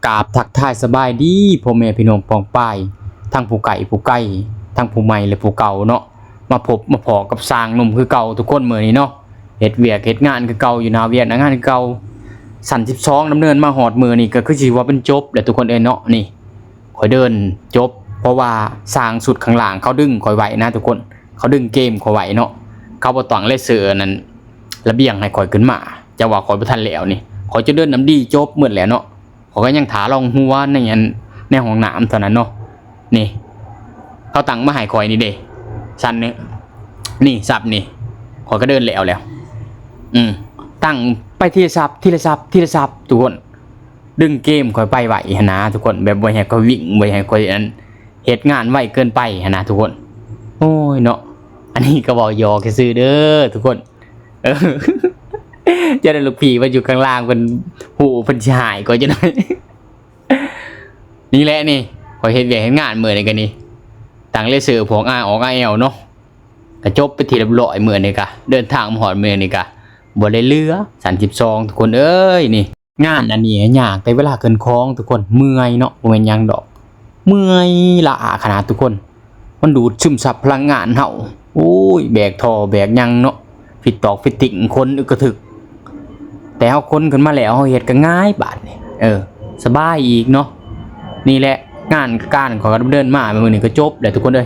ກາບທັກທາຍສະບາຍດີພໍ່ແມ່ພີ່ນ້ອງປ້ອງປາຍ ທັງຜູ້ໃກ້ຜູ້ໄກ ທັງຜູ້ໃໝ່ ແລະ ຜູ້ເກົ່າເນາະ. ມາພົບມາພໍ້ກັບຊ່າງໜຸ່ມຄືເກົ່າທຸກຄົນມື້ນີ້ເນາະ. ເຮັດວຽກເຮັດງານຄືເກົ່າ ຢູ່ໜ້າວຽກໜ້າງານຄືເກົ່າ. ຊັ້ນສິບສອງດຳເນີນມາຮອດມື້ນີ້ ກໍຄືຊິວ່າເປັນຈົບແລ້ວທຸກຄົນເອີຍເນາະ. ນີ້ ຂ້ອຍເດີນຈົບ ເພາະວ່າຊ່າງຊຸດຂ້າງລ່າງເຂົາດຶງຂ້ອຍໄວ້ນະທຸກຄົນ. ເຂົາດຶງເກມຂ້ອຍໄວ້ເນາະ. ເຂົາບໍ່ຕັ້ງເລເຊີອັນນັ້ນ ລະບຽງໃຫ້ຂ້ອຍຂຶ້ນມາ. ຈະວ່າຂ້ອຍບໍ່ທັນແລ້ວນີ້ ຂ້ອຍຈະເດີນນຳດີຈົບໝົດແລ້ວເນາະ. ຂ້ອຍກໍຍັງຖ້າລອງຫົວໃນອັນ ໃນຫ້ອງນ້ຳເທົ່ານັ້ນເນາະ. ນີ້ ເຂົາຕັ້ງມາໃຫ້ຂ້ອຍນີ້ເດ້ ຊັ້ນນີ້ ນີ້ຊັບນີ້ ຂ້ອຍກໍເດີນແລ້ວແລ້ວ. ອືມ ຕັ້ງໄປທີລະຊັບ ທີລະຊັບ ທີລະຊັບທຸກຄົນ. ດຶງເກມຂ້ອຍໄປໄວຫັ້ນນະທຸກຄົນ ແບບບໍ່ໃຫ້ຂ້ອຍວິ່ງ ບໍ່ໃຫ້ຂ້ອຍອັນ ເຮັດງານໄວເກີນໄປຫັ້ນນະທຸກຄົນ. ໂອ້ຍເນາະ ອັນນີ້ກໍເວົ້າຢອກຊື່ໆເດີທຸກຄົນ. ເອີ ຈະໄດ້ລູກພີ່ມາຢູ່ຂ້າງລ່າງ ເພິ່ນຮູ້ ເພິ່ນຊິຮ້າຍຂ້ອຍຈັກໜ້ອຍ. ນີ້ແຫຼະນີ້ ຂ້ອຍເຮັດວຽກເຮັດງານມື້ນີ້ກໍນີ້ ຕັ້ງເລເຊີພວກອາອອກອາແອວເນາະ ກະຈົບເປັນທີ່ຮຽບຮ້ອຍ. ມື້ນີ້ກະເດີນທາງມາຮອດມື້ນີ້ກະບໍ່ໄດ້ເຫຼືອ ຊັ້ນສິບສອງທຸກຄົນເອີຍ. ນີ້ ງານອັນນີ້ຍາກແຕ່ເວລາເຂື່ອນຂອງທຸກຄົນ ເມື່ອຍເນາະ ບໍ່ແມ່ນຫຍັງດອກ ເມື່ອຍລ້າຂະໜາດທຸກຄົນ. ມັນດູດຊຶມຊັບພະລັງງານເຮົາ. ໂອ້ຍ ແບກທໍ່ແບກຫຍັງເນາະ ຟິດຕອກຟິດຕິງ ຂົນອຶກກະທຶກ. ແຕ່ເຮົາຂົນຂຶ້ນມາແລ້ວ ເຮົາເຮັດກໍງ່າຍບາດນີ້ ເອີ ສະບາຍອີກເນາະ. ນີ້ແຫຼະ ງານການຂ້ອຍກໍດຳເນີນມາມື້ນີ້ກໍຈົບແລ້ວທຸກຄົນເອີຍ.